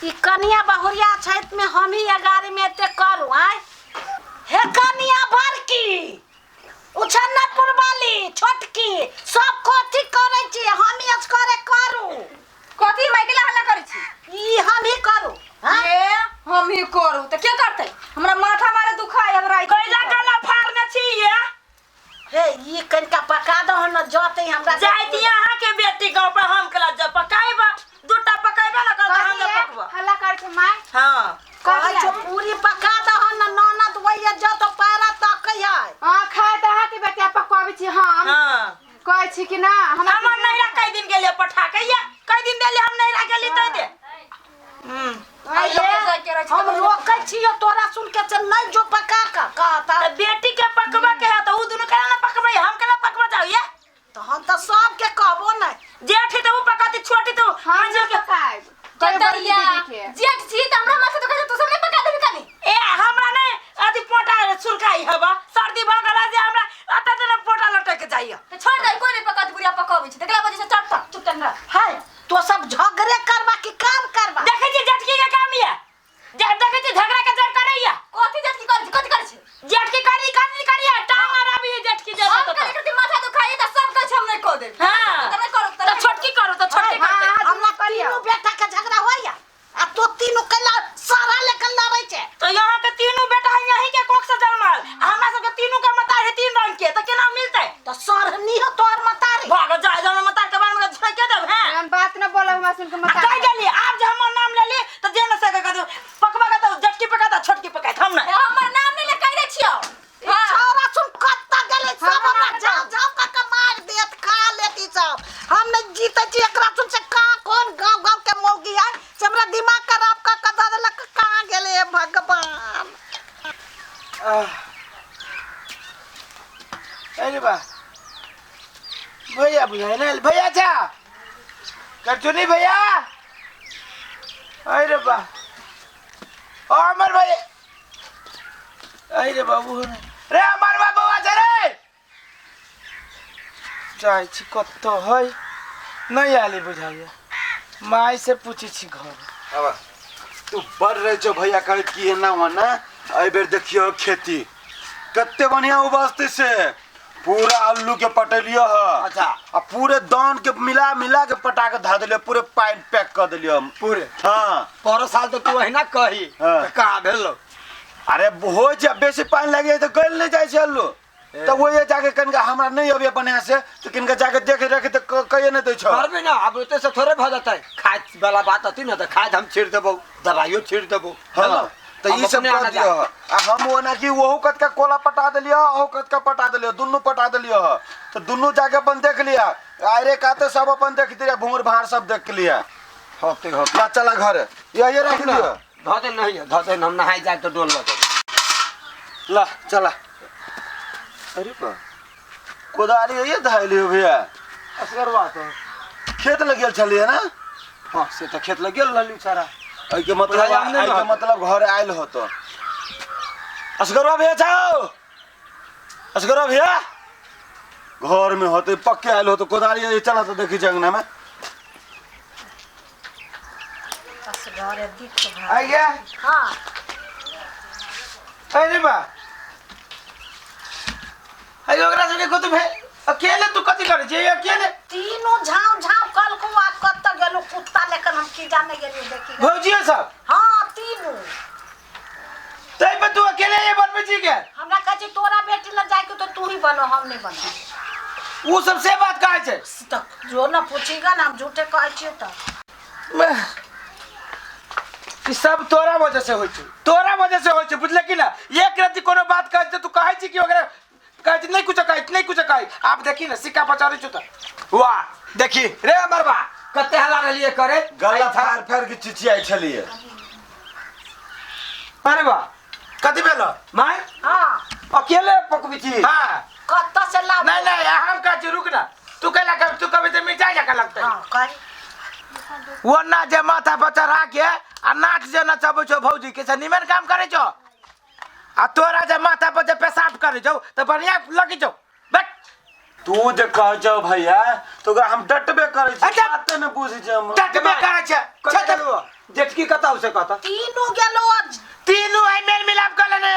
ई कनिया बहुरिया छैत में हम ही एगारी में एते करू आय। हे कनिया बड़की उछन्नपुर वाली छोटकी सब कथी करै छी, हम ही असगरे करू। कथी माइके ला हल्ला करै छी? ई हम ही करू। हाँ? ये हम ही करू त के करतै? हमरा माथा मारे दुखाय हमरा। कैला गला फाड़ने छी ये? हे ई कनिका पका दहो न जतै हमरा। जाइत अहाँ के बेटी गाँव पर हम केला जब पकाइबा दूटा पकाइबा ना कर हम ना पकबा। हल्ला करै छै माय। हां कहै छौ पूरी पका दहो न ननद वैया जत पारा तकै है। हां खाय त अहाँ के बेटिया पकवाबै छी हम। हां कहै छी कि ना हमरा हमर नैरा कई दिन गेलिए पठा के या कई दिन देलिए हम नैरा गेली तै दे। हम रोकै छियो तोरा सुन के से नहीं जो पका का कहता। त बेटी के पकवा के है त उ दुनु केना ना पकबै, हम केना पकवा जाउ ये? तो हम तो सबके कहबो नहीं। जेठी त उ पकाती छोटी त हम मंजिल के पकाएब। कोई बड़की दीदी के जेठ छी त हमरा माथा दुखाय तू सब नहीं पका देबी कनी। ए हमरा नहीं अथी पोटा सुरकाई हवा सर्दी भ गेला जे हमरा अत दिन पोटा लटक जाइए। त छोड़ दे कोई नहीं पकाती बुढ़िया पकाबै छी देखला बजे से चट चुप चंगा। हाय तो सब झगड़े करबा कि काम करबा? देखै छी जेठकी के काम ये देखै छी झगड़ा के जड़ करैया। कथी जेठकी करै छी कथी करै छी? जेठकी करी करी करिया टांग आराबी जेठकी जे हम त करै करती माथा दुखाई त सब कहै छै हम नहीं कह देब। हां त नहीं करू त छोटकी करू त छोटकी करतै। हमरा तीनू बेटा के झगड़ा होइया आ तो तीनू कैला सारा लेकर लड़ै छै। तो यहाँ के तीनू बेटा है यही के कोख से जन्मल आ हमरा सब के तीनू के मतार है तीन रंग के त केना मिलतै? त सरनी हो तोर मतारी। भाग जा जा मतार के बारे में झोंके देब हैं। हम बात न बोलब हमरा सुन के आ मतार। कह गेली आब जे हमर नाम लेली त जे न सके कह पकवा के त जटकी पका त छोटकी पकाइत हम न। हमर नाम नहीं ले कह दे छियो। हां छौरा सुन कत्ता गेलै सब हमरा झाव झाव क के मार देत खा लेत ई सब। हम नहीं जीते छी एकरा सुन से कहाँ कोन गांव गांव के मौगी है से हमरा दिमाग खराब क के दऽ देलक। कहाँ गेलै हे भगवान? अरे बा भैया बुझाए ना भैया जा करचो नहीं भैया। अरे बा ओ अमर भाई अरे बाबू रे अमर बाबू आ रे जाइ छी कतौ है नहीं आले बुझाइए माय से पूछे छी घर। अब तू बड़ रहे छौ भैया कहैत कि एना ओना एहि बेर देखियो खेती कते बढ़िया उपजतै से पूरा आलू के पटेलियो ह। अच्छा। आ पूरे दान के मिला मिला के पटा के धऽ देलियो पूरे पानि पैक कऽ देलियो हम पूरे। हाँ। पर साल तो तू अहिना कही हाँ। तऽ कहाँ भेलो? अरे होइ छै बेसी पानि लागि जाइ तऽ गलि नहि जाइ छै आलू। तऽ ओहि जाके कनिका हमरा नहि अबैया बढ़िया से तऽ कनिका जाके देख रेख तऽ कहिए नहि दै छौ। करबी ना आब ओते से थोड़े भऽ जेतै। खाद वाला बात अथी ना तऽ खाद हम छीट देबौ दवाइयो छीट देबौ। हाँ, तऽ ई सब अपने कऽ आना दियौ। आ हम ओना कि ओहू कतका कोला पटा देलियौ ओहू कतका पटा देलियौ दुनू पटा देलियौ तऽ दुनू जाके अपन देख लिअ। आरे काते सब अपन देख दिअ भूर भाड़ सब देख लिअ। होते होते। ला चला घर यही राख दियौ। धऽ दे नहीं धऽ दे हम नहाय जाए तो डोल लग। ला चला। अरे बा कोदारी ये धाइली हो भैया। असगरवा तो खेत लग गेल छलियै ना? हाँ से तऽ खेत लग गेल रहली सारा। एहि के मतलब बुझाइए हम नहि एहि के रहत। मतलब घर आयल हो तो। असगरवा भैया जाओ। असगरवा भैया घर में होते पक्के आयल हो तो कोदारी ये चला तो देखी जंगना में। असगरे दिख आ गया? हाँ। अरे बा अरे ओकरा सबके कतौ भे अकेले तू कथी करै छी अकेले? तीनों झाव झाव कल को आ कत गेलो कुत्ता लेकर हम की जाने गेलियो देखी। भौजियो सब? हाँ तीनों। तै पर तू अकेले ये बनबै छी के? हमरा कहै छै तोरा बेटी लग जाय के तो तू ही बनो हम नहीं बनो। उ सब से बात कहै छै? त जो ना पूछेगा ना हम झूठे कहै छियै त। ई सब तोरा वजह से होइ छै तोरा वजह से होइ छै बुझले कि ना? एक रति कोनो बात कहै छै तू कहै छी कि ओकरा कहै छै नहीं कुछ कहै नहीं कुछ कहै। आप देखी ना सिक्का पचारै छौ त। वाह देखी रे मरबा कते हल्ला रहलिए करे गला फाड़ फाड़ के चिचियाइ छलिए। अरे बा कथी भेलो my? हाँ। अकेले पकबी छी? हाँ। कत्ता से लाब? नहीं नहीं हम कहै छी रुक ना तू कहला कब तू कभी तो मिर्चाई जका लगतै। हाँ, कही। वो ना जे माथा पर चढ़ा के आ नाच जे नचबै छौ भौजी के से निमन काम करै छौ आ तोरा जे माथा पर जे पेशाब करै छौ तऽ बढ़िया लगै छौ। बैठ। तू जे कहै छौ भैया तो ओकरा हम डटबे करै छी। अच्छा। बाते ने बुझै छी हम। डटबे करै छै। कतऽ गेलौ? जेठकी कतौ से कहता तीनू गेलो आज। तीनू है मेल मिलाप कर लेने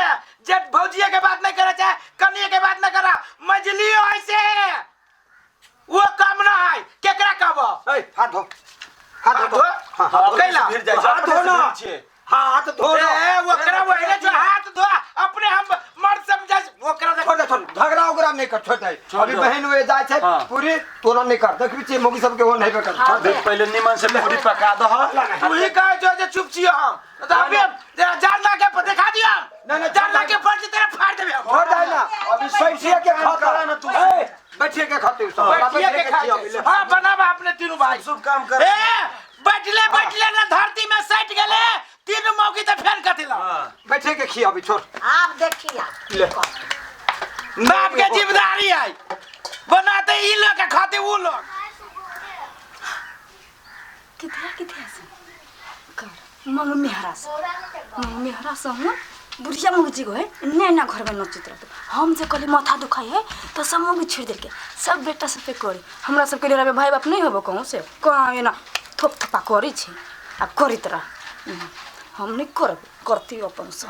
जेठ भौजिया के बात नहीं करे चाहे कनिया के बात नहीं करा मजलियो ऐसे वो काम ना है केकरा कहबो ए हाथ धो हाथ धो हाथ धो कैला भिड़ जाइ छै हाथ धो ना छियै हाथ धो ना ए ओकरा वही जो हाथ धो अपने हम मर्द समझ ओकरा छोड़ दे छोड़ झगड़ा उगड़ा नहीं कर छोड़ दे छोड़ अभी दे। बहन हुए जाय छै हाँ। पूरी तोरा नहीं कर देखबी छियै मौगी सबके वो नहीं कर छोड़ दे देख पहिले निमन से पूरी पका दह तू ही कहे जो जे चुप छियो हम तो अभी हम तेरा जान ला के दिखा दियो हम नहीं, नहीं, जान ला के फट तेरा फाड़ देबे हम छोड़ दे ना अभी बैठिए के काम खाता करा ना तू। ए बैठिए के खाते सब बैठिए के खा हां बनावा अपने तीनों भाई शुभ काम कर ए बैठले बैठले ना धरती में सट गेले तीनों मौकी ते फेन कथिला हां बैठिए के खियाबी छोड़ आप देखिए ले। बाप के जिम्मेदारी है बनाते ई लोग के खाते वो लोग किथे किथे से कर मंग मेहरा से मंग मेहरा से हूँ बुढ़िया मौजी गो है ने ना घर में नचित रहतो हम जे कहली माथा दुखाई है तो सब मौगी छोड़ देलके सब बेटा सब पे करी हमरा सबके लिए भाई बाप नहीं होबो कहूँ से कहाँ एना थोप थपा करी छी आ करित रह हम नहीं करब करती अपन से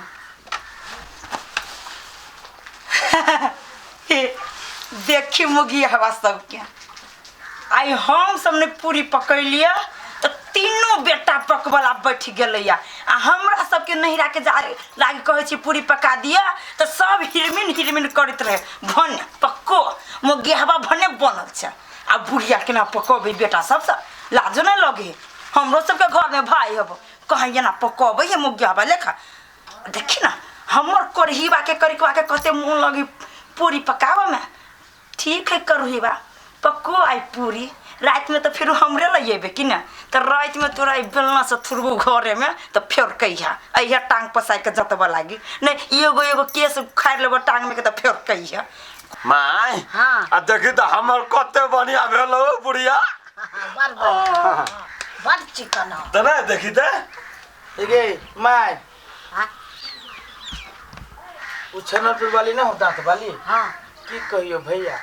हे देखी मुगी हवा सबके आइ हम सब ने पूरी पकड़ लिया तो तीनों बेटा पकवला बैठ गेलैया आ हमरा सबके नहिरा के जा लागे कहै छी पूरी पका दिया तो सब हिरमिन हिरमिन करैत रहे भने पक्को मुगी हवा भने बनल छै आ बुढ़िया केना पकबै बेटा सबसँ लाजो नहि लगे हमरो सबके घरमे भाई हब कहीं एना पकबै है मुगी हवा लेखा देखी ना हमर करहीबा के करिकवा के कते मोन लगी पूरी पकाबऽ में ठीक है करहीबा पक्को आई पूरी रात में तो फिर हमरे लग अयबे कि ना तो रात में तोरा ई बेलना से थुरबू घरे में तो फेर कहिया अहिया टांग पसार के जतबऽ लागी नहीं एगो एगो केस उखाड़ि लेबो टांग में के तो फेर कहिया माय हाँ। आ देखी त हमर कते बढ़िया भेल हो बुढ़िया हाँ, बड़ बढ़िया बड़ चिकन हो त नहीं देखी त गे my हाँ उ छनरपुर वाली ना हो दांत वाली हाँ की कहियो भैया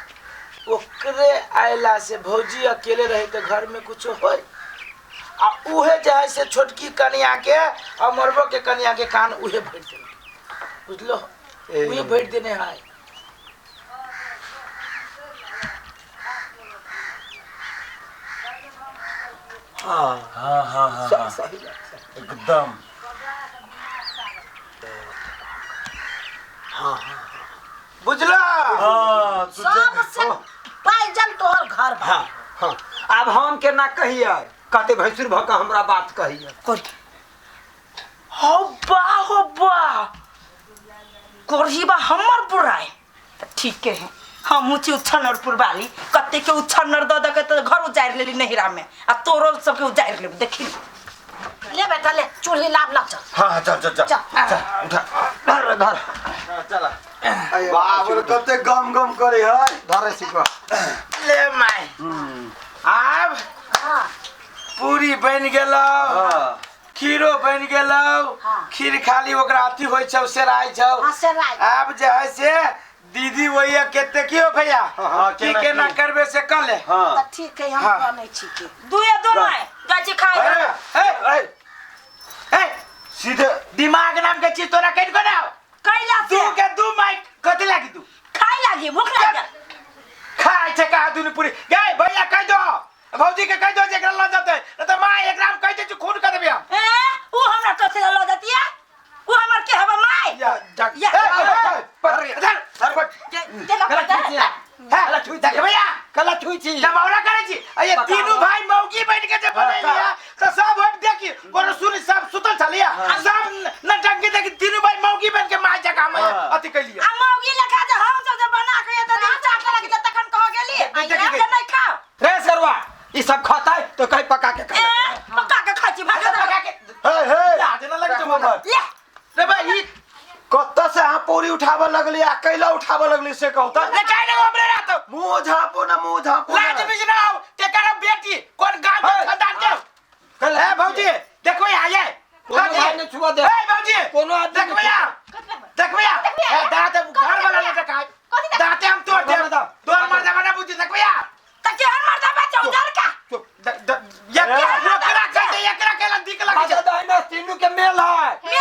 ओकरे आयला से भौजी अकेले रहे तो घर में कुछ होय आ उहे जे है से छोटकी कनिया के और मरबो के कनिया के कान उहे भर देने बुझलो उहे भर देने है हां हां हां हां सही बात एकदम बुझलो हां तू देख सबसे पाइजन तोहर घर बा हां हां अब हम के ना कहिए कहते भैंसुर भ के हमरा बात कहिए कर हो बा हो बा करहीबा हमर बुराई त ठीके है हमहूँ छी उच्छनरपुर वाली कते के उच्छनर दऽ दऽ के तऽ घर उजारि लेली नहिरा में आ तोरो सबके उजारि लेब देखी ले बेटा ले चूल्ही लाब ला चल हां हां चल चल चल चल। चल उठा धर धर हाँ, चला बाप रे कते गम गम करे है धर सिकवा ले my आब हाँ पूरी बन गेलो हां खीरो बन गेलो हाँ। खीर खाली ओकरा अथी होइ छौ सेराइ छौ हाँ, सेराइ। आब जे है से दीदी वही कते की हो भैया हाँ, की केना केना की? करबे से कह ले हां तऽ ठीक है हम हाँ। बनै छी के दुए दू नहि जाइ छी खाइ ए, ए, ए, ए, सीधे दिमाग नाम के चीज तोरा कटि को ना कैला तू से के दू माइक कथी लागी तू खाइ लागी भूख लागि गेल खाय छै कहा दुनू पूरी गे भैया कह दो भौजी के कह दो जे एकरा लऽ जेतै नहीं तऽ माय एकरा हम कहि दै छी खून कर देबै हम ए उ हमरा कथी लऽ लऽ जतिया उ हमर के हबा माय या जा या। ए, ए, ए, इधर, धर के के लऽ कला जतै? छुई छी हे, कला छुई छी देख भैया कला छुई छी जमावड़ा करै छी आ ये पकाओ। तीनू भाई मौगी बैठ के जे बनेलिया तऽ सब हम देखी कोनो सुन सब सुतल छलिया सब नटंकी देखी तीनू भाई मौगी बन के माय जगह में हाँ। अथी कैलिया आ मौगी लेखा जे हम सब जे बना के एते दिन चाट लागि गेल तखन कह गेली देख, जे नहि खाओ रे सरवा ई सब खाता है तो कहीं पका के खा ए लेते। पका के खाइ छी भाग पका के हे हे लाज ना लगे हमर ले रे भाई ई कत्ता से अहाँ पूरी उठाबऽ लगली आ कैला उठाबऽ लगली से कहू त रे काहे ने हमरे रात मुंह झापो ना मुंह झापो ना। लाज बीच ना आओ ते कर बेटी कोन गांव के खानदान के कल ए भौजी देखो यहाँ ये कोनो भाई ने छुआ दे। ए भौजी कोनो आदमी देखो ने यहाँ देखो यहाँ ए दांत घर वाला ले खाए दांते हम तोड़ दे तोड़ मार दे ना बुद्धि देखो यहाँ त केहन मर्दा बच्चा उजर का ये एकरा कहते एकरा केला दिक लगे छै। ना तीनू के मेल है। ए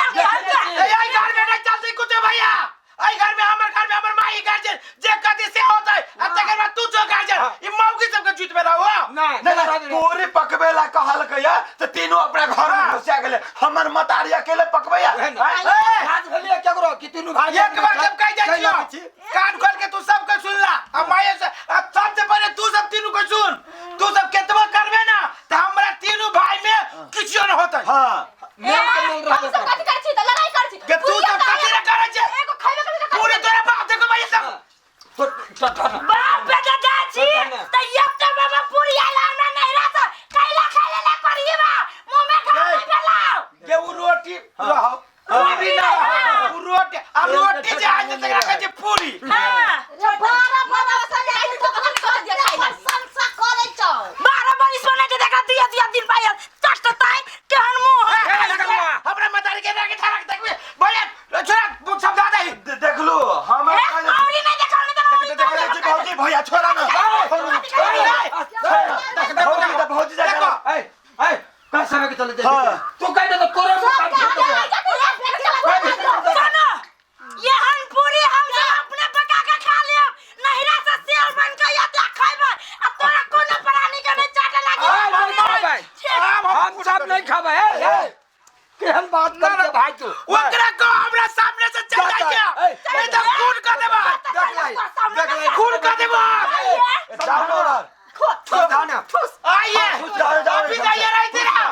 आई घर में नहीं चलती कुछ भैया। आई घर में हमर घर में हमर माई गार्जियन जे कथी से होतै आ तकर बाद तू जो गार्जियन ई मौगी सब के जुट में रहो। नहीं नहीं पूरी पकबेला कहलकैया त तीनों अपना घर में घुसा गेले। हमर मतारी अकेले पकबैया। आज भेलिए केकरो कि तीनू भाई एक बार जब कह जाइ छियो कान खोल के तू सब के सुनला आ माई से सबसे पहले तू सब तीनू के सुन। तू सब केतबो करबे ना त हमरा तीनू भाई में किछो न होतै। हां मेल के मेल हम सब कथी करै छी त लड़ाई करै छी। के तू सब कथी रे करै छै? एगो खैबे करै छी पूरी तोरा बाप देखो भाई सब तो बाप बेटा जाइ छी त एकटा बाबा पूरी आला हमरा नैहरा से कैला खाइ ले पड़ी बा मुंह में घाम नहीं भेलाओ। के उ रोटी रहो रोटी ना उ रोटी आ रोटी जे आज तकरा कहै छै पूरी। हां 12 बरस से जाइ तो प्रशंसा करै छौ। 12 बरिस बने के देखा दिया दिया दिन पायल चष्ट ताई केहन मुंह हमरा मतारी के ना के ठरक देखबे भैया छोरा समझा दे। देखलू हम औरी नहीं देखा नहीं तो देखै छी भौजी भैया छोरा ना भौजी त भौजी जा देखो। ए ए कैसे में के चले दे हाँ। तू कह दे तो तोरे मुंह कान छीड़ देबो। सुनो यहन पूरी हम सब अपने पका के खा लेब नहिरा से सेल बन के या खैबे आ तोरा कोनो प्राणी के नहीं चाटे लागी। ए, नहीं खाबै। हम सब नहीं खाबै। ए केहन बात कर के भाई तू ओकरा को हमरा सामने से चल जाइ के नहीं तो खून कर देबा। देख ले खून कर देबा। जाओ ना समझा ना आइए जाओ, जाओ, अभी जाइए रही तेरा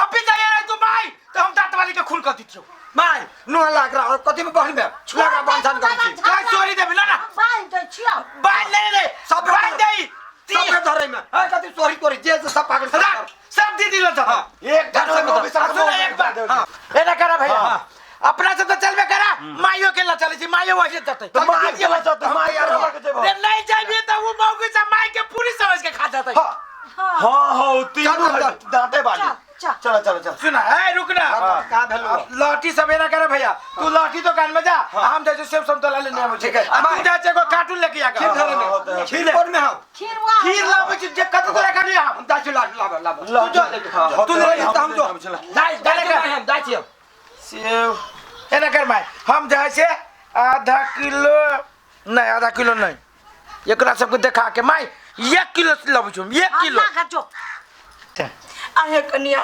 अभी जाइए रही तू माई तो हम दांत वाली के खून कर दिछौ। माई नो लाग रहा कथी में बहन में लाग रहा बंधन कर छी काय चोरी देबे ना ना बांध दै छियौ। बांध ले रे सब बांध दे सब के धरे में ए कथी चोरी तोरी जे से सब पागल सब सब दीदी लो सब एक घर से घर सुन एक बात एना करा भैया अपना सब तो चलबे करा माइयो के ला चले छी माइयो वही जतै त माई के ला जतै माई के ला जेबो। रे नहीं जाबे त उ मौगी से माई के पूरी समझ के खा जतै। हां हां तीनों दांते बाली। चल चल चल चल सुना ए रुक ना का भेलो लाठी सब एना करे भैया तू लाठी दुकान में जा हम जाइ सेब संतोला लेने आबै ठीक है। तू जा एगो कार्टून लेके आ खीर धरे में खीर कोन में हम खीर खीर लाबै छी जे कत तोरा काटी हम हम जाइ छी लाब लाब लाब तू जो तू ले हम जो जाइ जाइ छी हम जाइ छी सेब एना कर माय हम जाइ से आधा किलो नहीं आधा किलो नहीं एकरा सबके देखा के माय 1 किलो लाबै छी 1 किलो जो आहे कनिया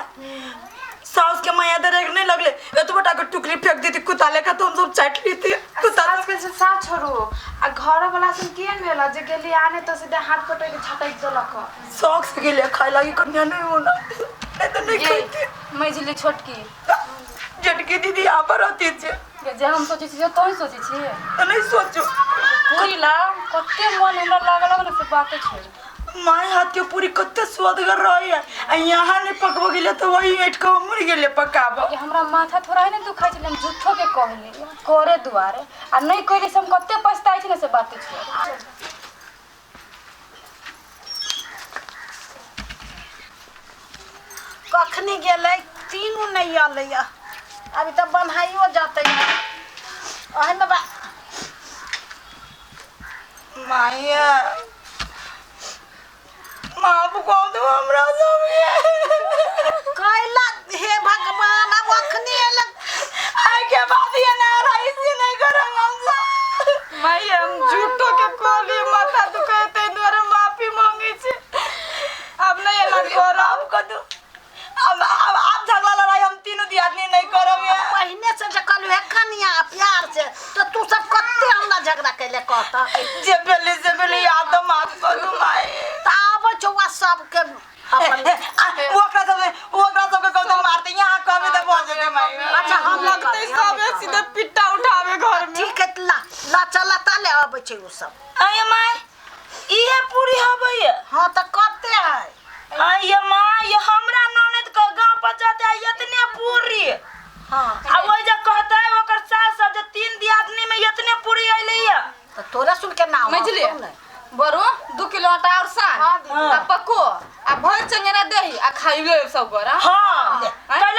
सास के माया दर नहीं लगले एतबो टा के टुकड़ी फेंक देती कुत्ता लेखा तो हम सब चाट लेती कुत्ता सास के साथ छोड़ू आ घर वाला सन केहन भेल जे गेली आने तो सीधे हाथ पटक के छटक देलक। शौक से गेले खाए लागी कनिया नहीं होना नहीं तो नहीं खाती। मझिली छोटकी जटकी दीदी यहाँ पर रहती छे जे हम सोचै छी से तोही सोचै छी तो नहीं सोचो पूरी ला कते मन हमरा लागल ने से बाते छोड़। माय हाथ के पूरी कते स्वादगर रही है आ यहाँ नहीं पकबो गेले तो वही ऐठ के मर गेले पकाबो। ये हमरा माथा थोड़ा है ने दुखाइ छलै हम झूठो के कहली करे दुआरे आ नहीं कहली से हम कते पछताइ छी ने से बाते छोड़। कखनी गेलै तीनू नहीं आलै अभी तऽ बन्हाइयो जातै ओहन बा माया माफ कर दो हमरा सब कैला हे भगवान अब अखनी एल आइ के बाद ये ना रही से नहीं करब हम सब। माई हम झूठो के कहली माथा दुखाय तै दुआरे माफी मांगे छी अब नहीं एना करब। माफ कर दो अब अब अब झगड़ा लड़ाई हम तीनों दियादनी नहीं करब ये। पहिने से जे कहलु हे कनिया प्यार से तो तू सब कते हमरा झगड़ा कैले कहता जे भेलै से भेलै याद माफ कर दो माई। त आबै छौ सबके अपन ओकरा सब के कहतो मारते यहाँ कहबे त भऽ जेतै माई। अच्छा हम लगतै सब सीधे पिट्टा उठावे घर में। ठीक है ला ला चला ता ले आबै छै उ सब। आये माई इहे पूरी हबै। हां त कते है आये माई हमरा ननद के गांव पर जाते इतने पूरी। हां आ ओइ जे कहतै ओकर सास सब जे 3 दियादनी में इतने पूरी अइलै या त तोरा सुन के ना मझली बरो 2 किलो आटा और सान आ पको आ भर चंगेरा दही आ खाइबे सब गोरा। हां कैला